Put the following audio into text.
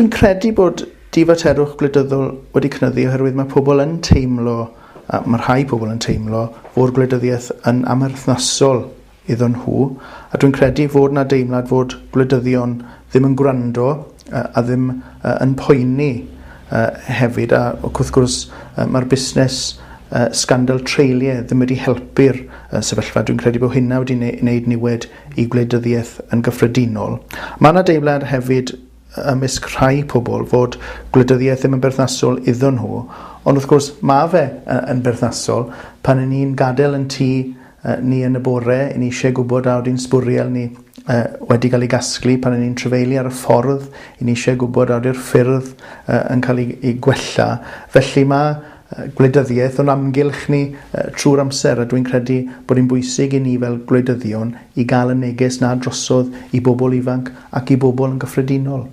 Dwi'n credu bod difaterwch gwleidyddol wedi cynyddu oherwydd mae pobl yn teimlo, a mae rhai pobl yn teimlo, fod gwleidyddiaeth yn amherthnasol iddyn nhw, a dwi'n credu fod 'na deimlad fod gwleidyddion ddim yn gwrando a ddim yn poeni hefyd, a wrth gwrs mae'r busnes sgandal treuliau ddim wedi helpu'r sefyllfa. Dwi'n credu bod hynna wedi wneud niwed i gwleidyddiaeth yn gyffredinol. Mae yna deimlad hefyd ymysg rhai pobl fod gwleidyddiaeth ddim yn berthnasol iddyn nhw, ond wrth gwrs mae fe yn berthnasol pan 'y ni'n gadael yn tŷ ni yn y bore, 'y ni eisiau gwybod a odi'n sbwriel ni wedi cael ei gasglu, pan 'y ni'n trafeili ar y ffordd, 'y ni eisiau gwybod a odi'r ffyrdd yn cael eu gwella. Felly mae gwleidyddiaeth o'n amgylch ni trwy'r amser, a dwi'n credu bod hi'n bwysig i ni fel gwleidyddion i gael y neges 'na drosodd i bobl ifanc ac i bobl yn gyffredinol.